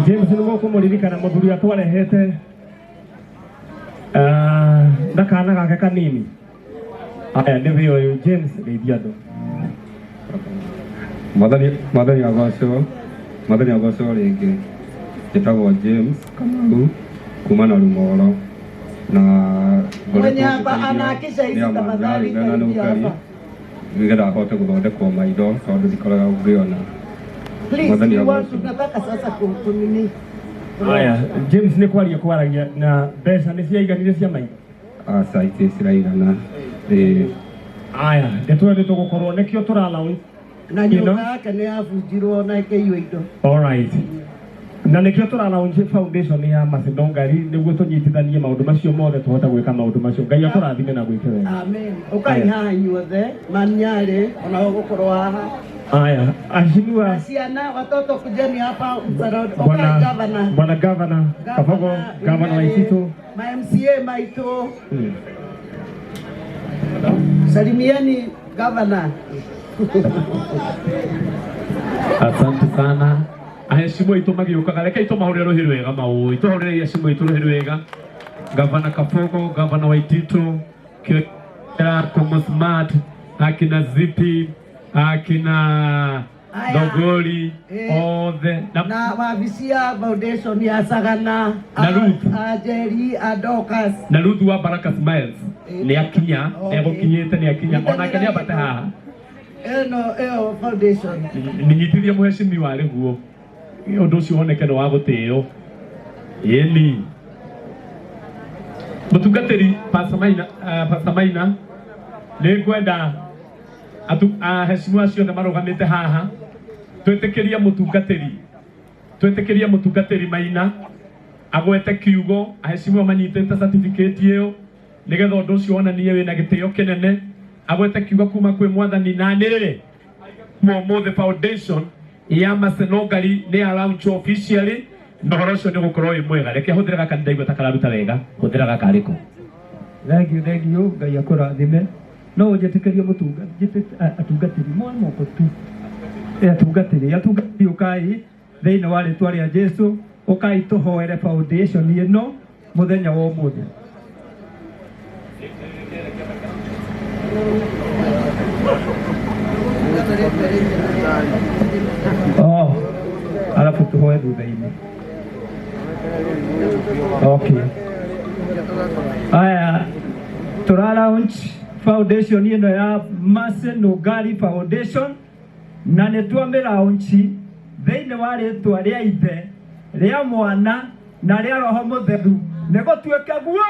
James nĩ mũkũmũririkana mũthuri atwarehete na kana gake kanini. Aya nĩ wĩ ũyũ James geithia andũ. Mwathani, Mwathani agocwo, Mwathani agocwo rĩngĩ. Njĩtagwo James Kamau kuma na Rumoro na ngoretwo Mwenye hapa ngĩteithio anaakisha nĩ hizi Amanyarĩ tafadhali mena karibia Nũkari hapa. nĩgetha hote gũthondekwo maitho tondũ ndikoragwo ngĩona. Please, Mwathani we want agocwo. tunataka sasa kunini. Aya James nĩ kwaria kwaragia na mbeca nĩ ciaiganire cia maitho. Aca itirĩ ciraigana. Ĩĩ. Aya ndeto ĩyo nĩ tũgũkorwo nĩkĩo tũra launch Na ĩno. nyũmba yake nĩ yabunjirwo na ĩkĩiywo indo. Alright. Na nĩkĩo tũra launch foundation ya Masedongari nĩguo tũnyitithanie maũndũ macio mothe tũhote gwĩka maũndũ macio. Ngai akũrathime na gwĩke wega. Amen. Ũkai haha inyuothe manyarĩ ona ũgũkorwo haha. Aya, aheshimiwa Na ciana watoto kujeni hapa msarod. Ũkai bwana gavana. bwana gavana Kabogo, gavana wa Isitu. Ma MCA maitũ. Mm. Salimieni gavana. Asante sana aheshimu aitå magä å kaga reke itå mahå rä rå hä rwega maå tå hå rä re aheshimu aitå rå hä rwega gavana Kabogo, gavana Waititu, Kira Kongo Smart, akina Zipi, akina Aya. Thogori Eh. othe na Na wabici ya foundation ya Sagana Na Ruth. a Jerry a Dorcas. na Ruth wa Baraka Smiles Eh. nä akinya Okay. egå nä akinya onake nä ambate haha Ĩno ĩyo foundation. ninyitithie mũhecimiwa arĩ guo ũndũ ũcio woneke nĩ wa gũtĩo ĩni mũtungatĩri Pastor Maina, Pastor Maina nĩ ngwenda aheshimiwa acio othe marũgamĩte haha twĩtĩkĩrie mũtungatĩri twĩtĩkĩrie mũtungatĩri Maina agwete kiugo aheshimiwa manyitĩte certificate ĩyo nĩgetha ũndũ ũcio wonanie wĩna gĩtĩo kĩnene agwete kiugo kuma kwĩ mwathani na anĩrĩre Momothe Foundation ya Masenongari nĩ ya launch officially na ũhoro ũcio nĩ ũgũkorwo wĩ mwega reke hũthĩra gaka nĩ ndaigua ta kararuta wega hũthĩra gaka arĩkũ Thank you, thank you. Ngai akũrathime. No ũnjĩtĩkĩrie mũtunga atungatĩri moe moko tu. Atungatĩri, atungatĩri ũkai thĩinĩ wa rĩtwa rĩa Jesu, ũkai tũhoere foundation ĩno mũthenya wa ũmũthĩ. Oh, alafu tuhoe thutha-inĩ. Okay. Aya, tura launch foundation ĩno ya Mercy Nungari Foundation na nĩ twamĩ launch thĩinĩ wa rĩtwa rĩa ithe rĩa mwana na rĩa roho mũtheru nĩ gũtuĩke guo.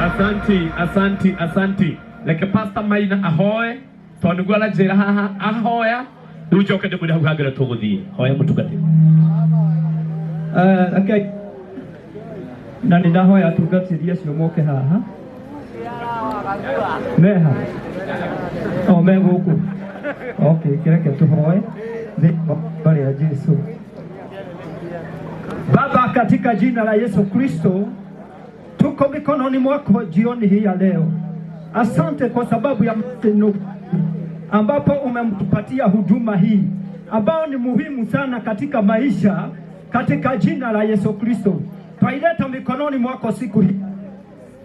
Asanti, asanti, asanti. Reke Pastor Maina ahoe tondũ nĩguo aranjĩra haha ahoya rĩu njoke ndĩmwĩre hau hangĩra tũgũthiĩ hoya mũtungatĩri. Reke na nĩ ndahoya atungatĩri acio moke haha meha o me gũkũ okay kĩreke tũhoe thĩinĩ wa rĩtwa rĩa Jesu. Baba, katika jina la Yesu Kristo, tuko mikononi mwako jioni hii ya leo. Asante kwa sababu ya Martin ambapo umempatia huduma hii ambao ni muhimu sana katika maisha Katika jina la Yesu Kristo, twaileta mikononi mwako siku hii,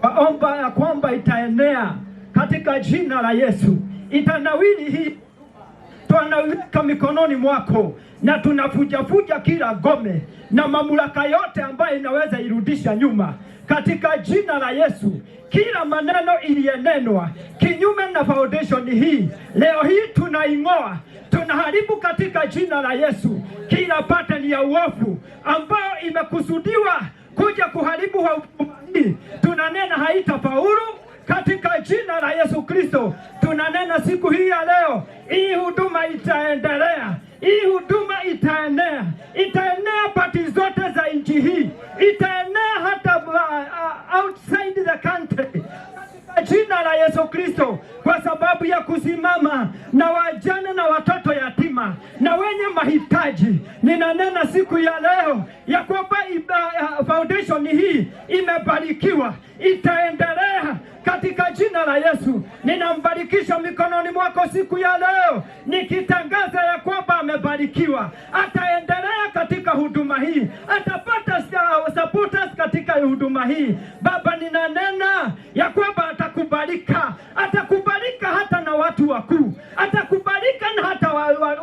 waomba ya kwamba itaenea katika jina la Yesu, itanawiri hii tunaweka mikononi mwako na tunafujafuja kila ngome na mamlaka yote ambayo inaweza irudisha nyuma katika jina la Yesu. Kila maneno iliyenenwa kinyume na foundation hii leo hii tunaing'oa, tunaharibu katika jina la Yesu kila pattern ya uovu ambayo imekusudiwa kuja kuharibu huduma hii, tunanena haitafaulu katika jina la Yesu Kristo. Tunanena siku hii ya leo, hii huduma itaendelea, hii huduma itaenea, itaenea pati zote za nchi hii, itaenea hata outside the country katika jina la Yesu Kristo, kwa sababu ya kusimama na wajane na watoto yatima na wenye mahitaji. Ninanena siku ya leo ya kwamba foundation hii imebarikiwa, itaendelea katika jina la Yesu. Ninambarikisha mikononi mwako siku ya leo, nikitangaza ya kwamba amebarikiwa, ataendelea katika huduma hii, atapata supporters katika huduma hii. Baba, ninanena ya kwamba atakubalika, atakubalika hata na watu wakuu, atakubalika na hata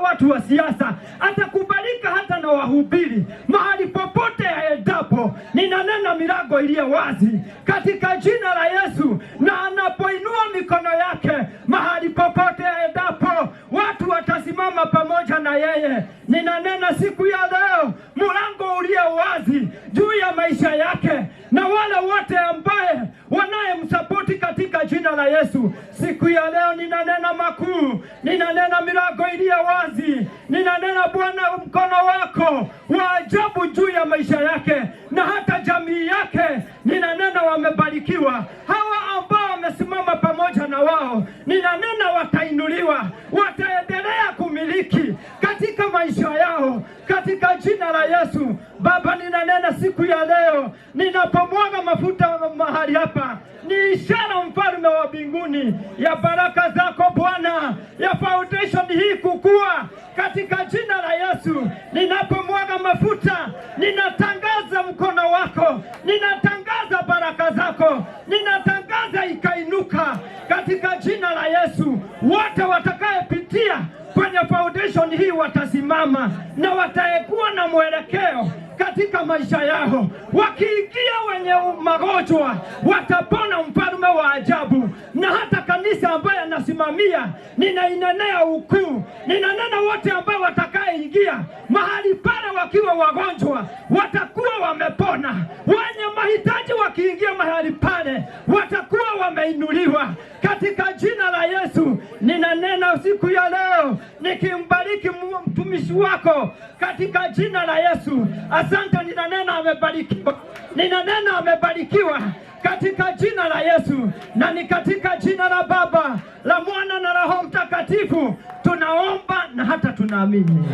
watu wa siasa, atakubalika hata na wahubiri, mahali popote aendapo. Ninanena milango iliyo wazi katika jina la Yesu, na anapoinua mikono yake mahali popote aendapo, watu watasimama pamoja na yeye. Ninanena siku ya leo, mlango ulio wazi juu ya maisha yake na wale wote ambaye wanayemsapoti katika jina la Yesu. Siku ya leo ninanena makuu, ninanena milango iliyo wazi, ninanena Bwana, mkono wako wa ajabu juu ya maisha yake na hata jamii yake. Ninanena wamebarikiwa hawa ambao wamesimama pamoja na wao, ninanena watainuliwa, wataendelea kumiliki katika maisha yao katika jina la Yesu. Baba, ninanena siku ya leo, ninapomwaga mafuta mahali hapa, ni ishara mfalme wa mbinguni ya baraka zako Bwana, ya foundation hii kukua katika jina la Yesu. Ninapomwaga mafuta, ninatangaza mkono wako, ninatangaza baraka zako, ninatangaza ikainuka katika jina la Yesu. Wote watakayepitia kwenye foundation hii watasimama na wataekuwa na mwelekeo katika maisha yao. Wakiingia wenye magonjwa watapona, mfalme wa ajabu. Na hata kanisa ambaye anasimamia, ninainenea ukuu, ninanena wote ambao watakayeingia mahali pale wakiwa wagonjwa watakuwa wamepona. Wenye mahitaji wakiingia mahali pale watakuwa wameinuliwa katika jina la Yesu. Ninanena siku ya leo nikimbariki mtumishi wako katika jina la Yesu. Asante, ninanena amebarikiwa, ninanena amebarikiwa katika jina la Yesu, na ni katika jina la Baba, la Mwana na Roho Mtakatifu tunaomba na hata tunaamini.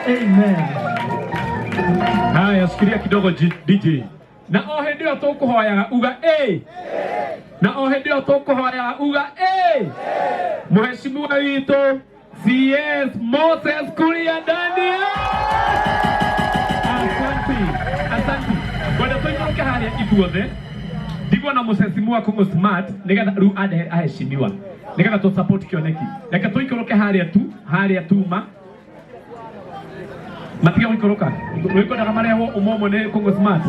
Amen. Haya, shikilia kidogo DJ. Na o hĩndĩ ĩyo tũkũhoyaga uga ĩ, na o hĩndĩ ĩyo tũkũhoyaga uga ĩ. Mheshimiwa witũ CS Moses Kuria Daniel. Asante, asante. Ngwenda tũikũrũke harĩa ithuothe ndigwo na mũcecimua kũng'ũ smart nĩgetha rĩu andehe aheshimiwa nĩgetha tũ support kĩoneki. Reke tũikũrũke harĩa tu harĩa tuma matige gũikũrũka, wĩkwendaga marehwo ũmwe ũmwe nĩ kũng'ũ smart.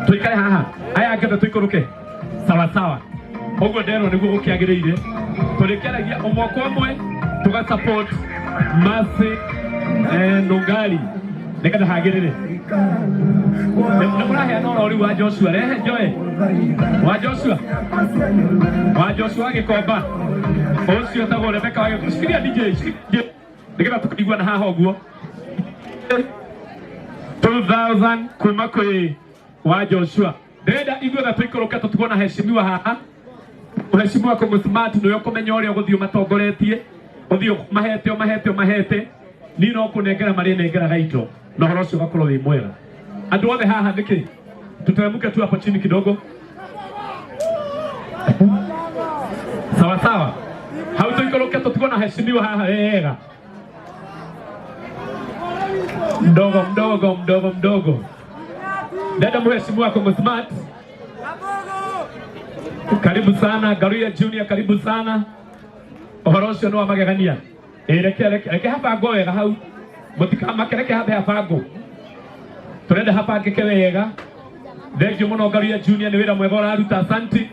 Tũikare haha, aya angĩ othe tũikũrũke sawa sawa. Ũguo nderwo nĩguo gũkĩagĩrĩire, tũrĩkĩaragia ũmwe kwa ũmwe tũga support Mercy Nungari nĩgetha hagĩrĩre. Nĩ mũraheana ũrori rĩu wa Joshua, rehe njoe wa Joshua, wa Joshua Gĩkomba ũcio tagwo Rebecca wa Gĩkomba. Shikilia DJ, shikilia nĩgetha tũkaiguana haha ũguo. 2000 kuma kwĩ wa Joshua. Ndĩrenda ithuothe tũikũrũke tũtigwo na heshimiwa haha. Mheshimiwa Kũng'ũ smart nĩwe ũkũmenya ũrĩa ũgũthiĩ ũmatongoretie, ũthiĩ mahete ũmahete ũmahete, niĩ no kũnengera marĩnengeraga indo na ũhoro ũcio ũgakorwo wĩ mwega. Andũ othe haha nĩkĩ tuteremke tu hapo chini kidogo, sawa sawa. Hau tũikũrũke tũtigwo na heshimiwa haha wega. Mdogo mdogo mdogo mdogo. Dada mheshimiwa Kongo Smart. Karibu sana Ngaruiya Junior, karibu sana. Ũhoro ũcio nĩ wa magegania. Ĩ reke reke reke habangwo wega hau. Mũtikamake reke hambe habangwo. Tũrenda habangĩke wega. Thengiũ mũno Ngaruiya Junior nĩ wĩra mwega ũraruta, asanti.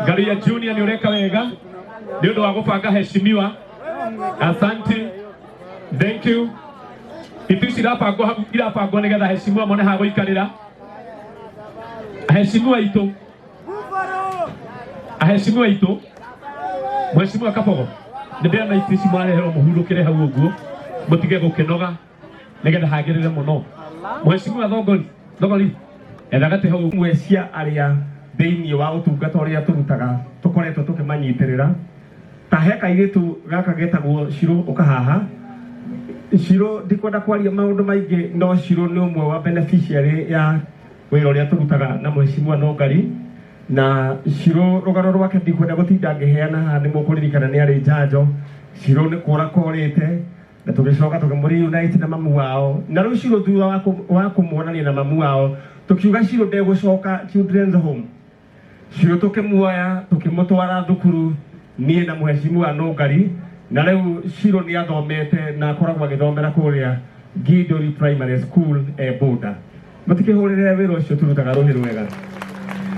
Ngaruiya Junior nĩ ũreka wega nĩ ũndũ wa gũbanga heshimiwa. Asanti. Thank you. Itĩ ici irabangwo hau irabangwo nĩgetha heshimiwa mone ha gũikarĩra. Heshimiwa aitũ. Aheshimiwa aitũ. Mheshimiwa Kabogo. Nĩ ndĩrona itĩ ici mwareherwo mũhurũkĩre hau ũguo. Mũtige gũkĩnoga nĩgetha hagĩrĩre mũno. Mheshimiwa Thongori, Thogori, etha gatĩ hau. Imwe cia arĩa thĩinĩ wa ũtungata ũrĩa tũrutaga tũkoretwo tũkĩmanyitĩrĩra ta he kairĩtu gaka getagwo Shiro ũka haha. Shiro ndikwenda kwaria maũndũ maingĩ no Shiro nĩ ũmwe wa beneficiary ya wĩra ũrĩa tũrutaga na Mheshimiwa Nongari na Shiro rũgano rwake ndikwenda gũtinda ngĩheana haha nĩ mũkũririkana nĩ arĩ njanjo. Shiro nĩ kũra korĩte na tũgĩcoka tũkĩmũ reunite na mamu wao na rĩu Shiro thutha wa kũmuonania na mamu wao tũkiuga Shiro ndegũcoka children's home. Shiro tũkĩmuoya tũkĩmũtwara thukuru niĩ na Mheshimiwa Nũngari na rĩu Shiro nĩ athomete na akoragwo agĩthomera kũrĩa Gindori Primary School e Boda. Mũtikĩhũrĩre wĩra ũcio tũrutaga rũhĩ rwega.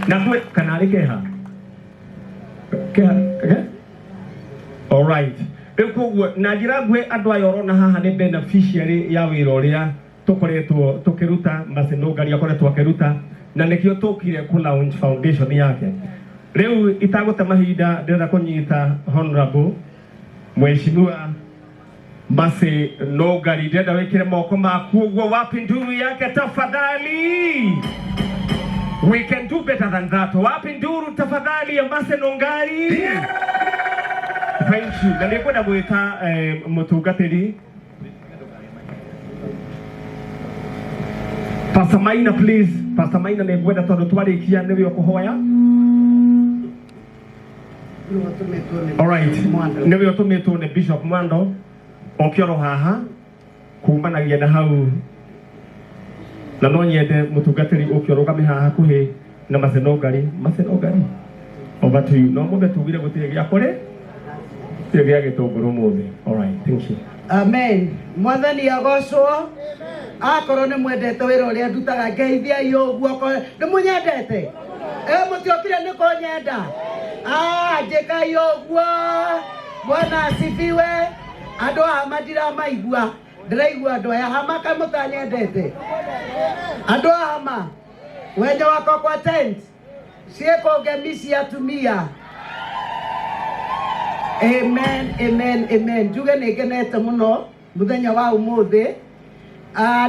Na kwĩ kana arĩ keha? Keha, ke? All right. Rĩu koguo na njĩra nguhĩ andũ aya ũrona haha nĩ beneficiary ya wĩra ũrĩa tũkoretwo tũkĩruta Mercy Nũngari akoretwo akĩruta na nĩkĩo tũkire kũ launch foundation yake. Rĩu itagũte mahinda ndĩrenda kũnyita Honorable Mheshimiwa Mercy Nũngari, ndĩrenda wĩkĩre moko maku ũguo wapi nduru yake tafadhali. We can do better than that. Wapi nduru tafadhali ya Mercy Nũngari. Thank you. Na nĩngwenda gwĩta mũtungatĩri Pastor Maina, please. Pastor Maina nĩngwenda tondũ twarĩkia nĩwe ũkũhoya. All right. Nĩwe ũtũmĩtwo nĩ Bishop Mwando oke oro haha kumanagia na hau na no nyende mũtungatĩri ũke ũrũgame haha hakuhĩ na Mercy Nũngari. Mercy Nũngari, over to you. No mũthĩ tugire gũtirĩ gĩa kũrĩ gũtirĩ gĩa gĩtũngũrũ mũthĩ. All right, thank you. Amen. Mwathani agocwo. Akorwo nĩ mwendete wĩra ũrĩa ndutaga ngeithiai ũguo okorwo nĩ mũnyendete. Mũtiokire nĩ kũnyenda. Njĩkai ũguo. Bwana asifiwe. Andũ a hama ndiramaigua. Ndĩraigua andũ aya hama kaĩ mũtanyendete. Andũ a hama wenye wako kwa tent ciĩkũ ngemi cia atumia. Amen, amen, amen. Njuge nĩ ngenete mũno mũthenya wa ũmũthĩ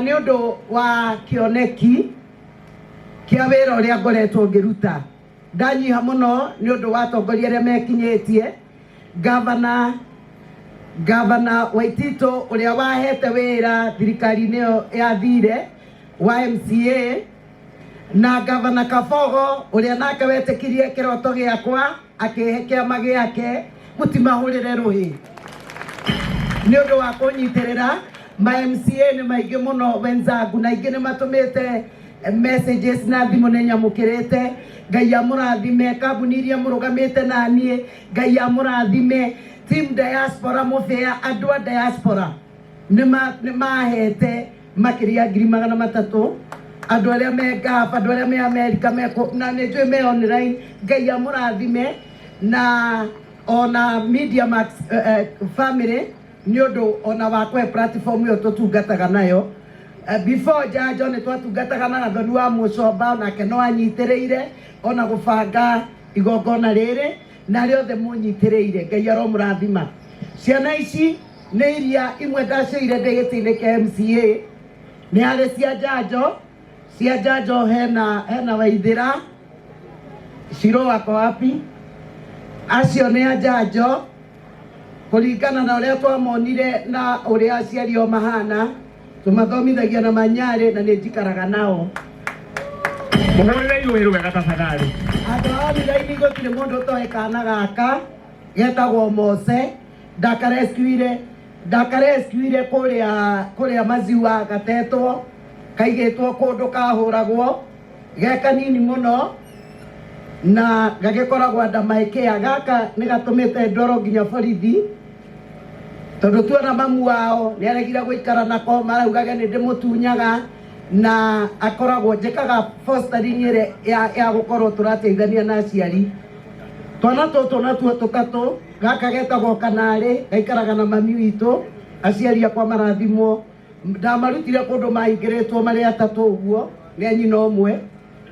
nĩ ũndũ wa kĩoneki kĩa wĩra ũrĩa ngoretwo ngĩruta. Ndanyiha mũno nĩ ũndũ wa atongoria arĩa mekinyĩtie, Gavana Waitito ũrĩa wahete wĩra thirikari-inĩ ĩyo yathire wa MCA, na Gavana Kabogo ũrĩa nake wetĩkirie kĩroto gĩakwa akĩhe kĩama gĩake mũtimahũrĩre rũhĩ nĩ ũndũ wa kũnyitĩrĩra. Ma MCA nĩ maingĩ mũno wenzangu, na aingĩ nĩ matũmĩte messages na thimũ nĩ nyamũkĩrĩte. Ngai amũrathime. Kambuni iria mũrũgamĩte na niĩ, Ngai amũrathime. Team diaspora mũbĩa, andũ a diaspora nĩ mahete makĩria 300,000, andũ arĩa me Gulf, andũ arĩa me America meko na nĩ njũĩ me online. Ngai amũrathime na ona Media Max family nĩ ũndũ ona wa kũhe platform ĩyo tũtungataga nayo. Before njanjo nĩ twatungataga na Gathoni wa Mũcomba, onake no anyitĩrĩire ona gũbanga igongona rĩrĩ na arĩa othe mũnyitĩrĩire. Ngai aromũrathima. Ciana ici nĩ iria imwe ndaciire ndĩ gĩtĩ-inĩ kĩa MCA, nĩ harĩ cia njanjo, cia njanjo hena Waithĩra. Shiro wako wapi? Acio nĩ a njanjo kũringana na ũrĩa twamonire na ũrĩa aciari o mahana, tũmathomithagia na manyarĩ na nĩ njikaraga nao. Mũhũrĩre irũĩ rwega tafadhali. Andũ a online gũtirĩ mũndũ ũtoĩ kana gaka getagwo Mose, ndakarescuire. Ndakarescuire kũrĩa kũrĩa maziwa gatetwo kaigĩtwo kũndũ kahũragwo ge kanini mũno na gagĩkoragwo under my care. Gaka nĩ gatũmĩte ndwarwo nginya borithi tondũ tuona mamu wao nĩ aregire gũikara nako, maraugage nĩ ndĩmũtunyaga na akoragwo njĩkaga fostering ĩrĩa ya gũkorwo tũrateithania na aciari. Twana tũtũ natuo tũtatũ, gaka getagwo kanarĩ, gaikaraga na mami witũ, aciari akwa marathimwo. Ndamarutire kũndũ mahingĩrĩtwo marĩ atatũ ũguo nĩ a nyina ũmwe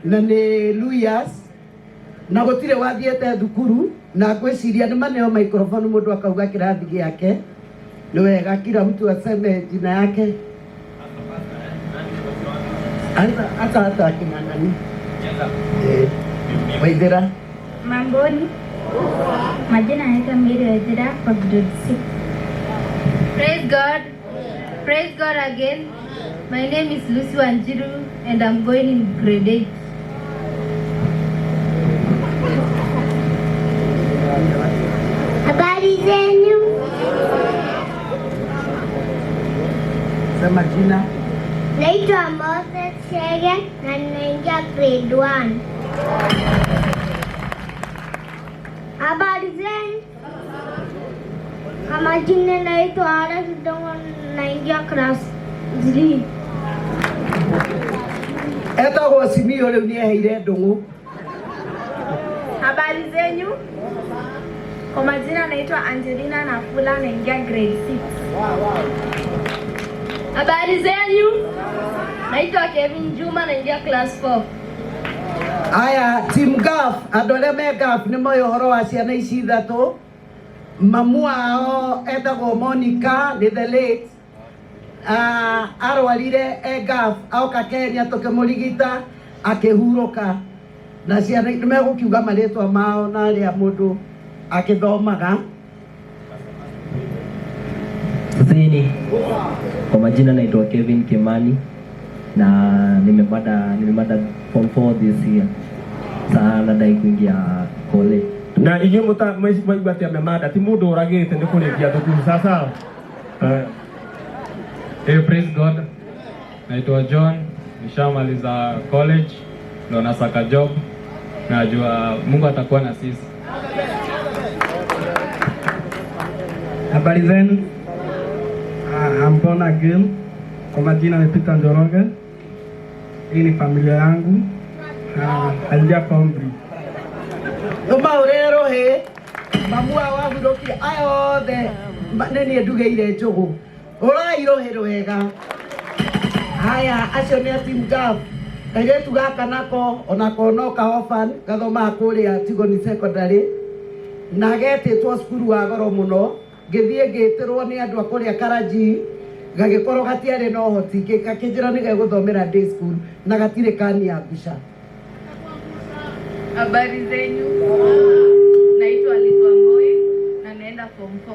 na nĩ Luyas, na gũtirĩ wathiĩte thukuru, na ngwĩciria nĩ maneo microphone mũndũ akauga kĩrathi gĩake nĩ wega, kila mtu aseme jina yake. Hata hata akina nani. Waithera. Mamboni. Majina yanaitwa Mary Waithera kwa grade 6. Praise God. Praise God again. My name is Lucy Wanjiru and I'm going in grade 8. Habari zenu? Sema jina. Naitwa Moses Shege na ninaingia grade 1. Habari zenu? Kwa majina naitwa Alex Dongo, naingia class 3. Etagwo Simio rĩu nĩ eheire ndũng'ũ. Habari zenyu? Kwa majina naitwa Angelina Nafula, naingia grade 6. Habari zenyu? Naitwa Kevin Juma, naingia class 4. Aya, team Gaf, andũ arĩa me Gaf nĩ moĩ ũhoro wa ciana ici ithatũ. Mamu wao etagwo Monica, nĩ the late. Arwarire e Gaf, aoka Kenya tũkĩmũrigita akĩhurũka. Na ciana nĩ megũkiuga marĩtwa mao na arĩa mũndũ akĩthomaga. Sasini, kwa majina naitwa Kevin Kimani na nimemada form 4 this year. Sasa nadai kuingia kole. Na inyuĩ mwaigua atĩ amemada ti mũndũ ũragĩte nĩ kũrĩkia thukuru sasa. Hey, praise God. Naitwa John, nishamaliza college, ndo nasaka job. Najua Mungu atakuwa na sisi. Habari zenu? I'm born again. Kwa majina ni Peter Njoroge. Hii ni familia yangu. Naingia form 3. Ũmaũrĩre rũhĩ mamu wao ahurũkire aya othe nĩ niĩ ndugĩire njũgũ ũrai rũhĩ rwega. Haya, acio nĩ a team Gaf. Kairĩtu gaka nako onako no kahoban gathomaga kũrĩa Tigoni Secondary na getĩtwo cukuru wa goro mũno. Ngĩthiĩ ngĩtĩrwo nĩ andũ a kũrĩa Karaji, gagĩkorwo gatiarĩ na ũhoti, gakĩnjĩra nĩ gegũthomera day school na gatirĩ kaniangusha. Habari zenyu? Naitwa Alice Wamboi na naenda form 4.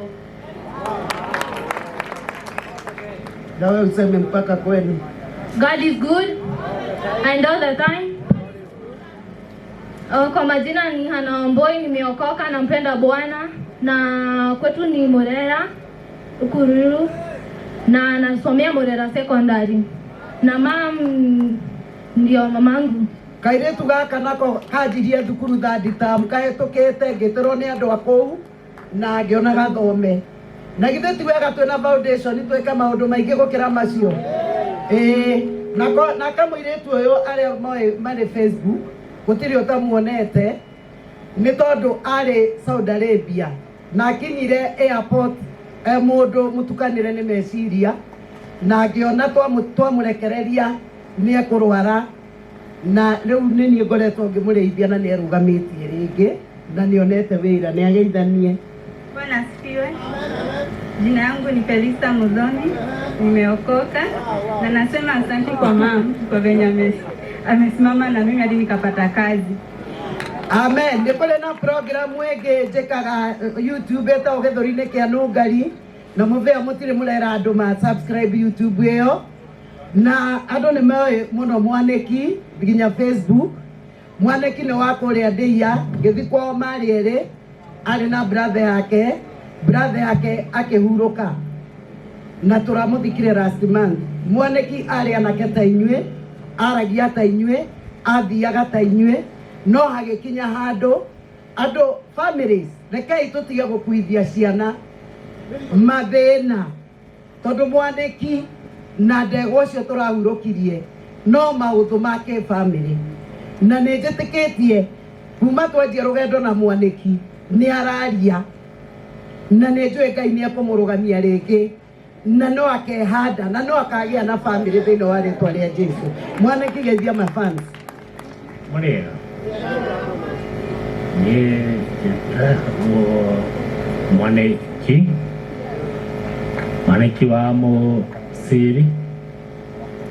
Na wewe useme mpaka kwenu. God is good and all the time. Kwa majina ni Hana Wamboi, nimeokoka, nampenda Bwana na kwetu ni Murera Ukururu na nasomea Murera Secondary na mam ndio mamangu. Kairĩtu gaka nako kanjirie thukuru third term kahĩtũkĩte, ngĩtĩrwo nĩ andũ a kũu na ngĩona gathome. Na githĩ ti wega twĩna foundation twĩke maũndũ maingĩ gũkĩra macio? Ĩĩ, nako nake mũirĩtu ũyũ arĩa moĩ marĩ Facebook gũtirĩ ũtamuonete nĩ tondũ arĩ Saudi Arabia na akinyire airport e mũndũ mũtukanĩre nĩ meciria na ngĩona twamũrekereria nĩ ekũrwara, na rĩu nĩ niĩ ngoretwo ngĩmũrĩithia na nĩ erũgamĩtie rĩngĩ na nĩonete wĩra, nĩ ageithanie. Bwana asifiwe. Jina yangu ni Felista Mudhoni, nimeokoka na nasema asante kwa mam kwa venye amesimama na mimi hadi nikapata kazi. Amen. Nĩ kũrĩ na programu ĩngĩ njĩkaga YouTube ĩtagwo Gĩthũri-inĩ kĩa Nũngari, na mũthĩa mũtirĩ mũrera andũ ma subscribe YouTube ĩyo, na andũ nĩ moĩ mũno Mwanĩki nginya Facebook. Mwanĩki nĩ wa kũrĩa Ndĩia, ngĩthiĩ kwao marĩ erĩ, arĩ na brother yake, brother yake akĩhurũka. Na tũramũthikire last month. Mwanĩki arĩ anake ta inyuĩ, aragia ta inyuĩ, athiaga ta inyuĩ, no hagĩkinya handũ andũ families, rekei tũtige gũkuithia ciana mathĩna, tondũ mwanĩki na ndegwa ũcio tũrahurũkirie no maũndũ ma kĩbamĩrĩ, na nĩ njĩtĩkĩtie kuma twanjia rũgendo na mwanĩki nĩ araria, na nĩ njũĩ Ngai nĩ ekũmũrũgamia rĩngĩ, na no akehanda na no akagĩa na bamĩrĩ thĩinĩ wa rĩtwa rĩa Jesu. Mwanĩki, geithia mafans. Mũrĩega, niĩ njĩtagwo Mwanĩki, Mwanĩki wa Mũciri.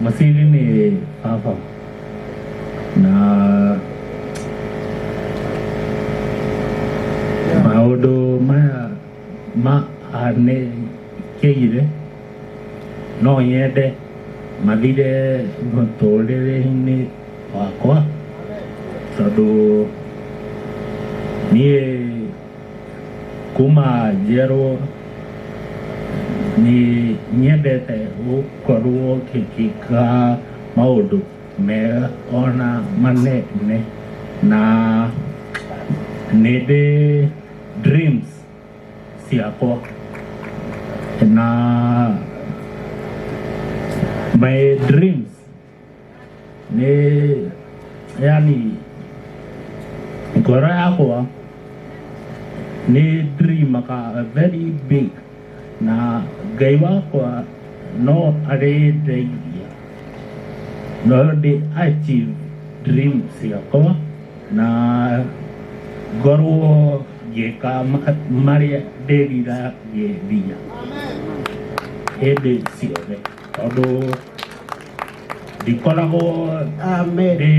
Mũciri nĩ baba, na maũndũ maya mahanĩkĩire no nyende mathire mũtũrĩre-inĩ wakwa, tondũ niĩ kuma njiarwo nĩ nyendete gũkorwo ngĩka maũndũ mega ona manene, na nĩ ndĩ dreams ciakwa, na my dreams nĩ yani ngoro yakwa nĩ dreamaga very big, na Ngai wakwa no arĩndeithia no ndĩ achieve dream ciakwa na ngorwo ngĩka marĩa ndĩriragĩria hĩndĩ ciothe, tondũ ndikoragwo Amen. ndĩ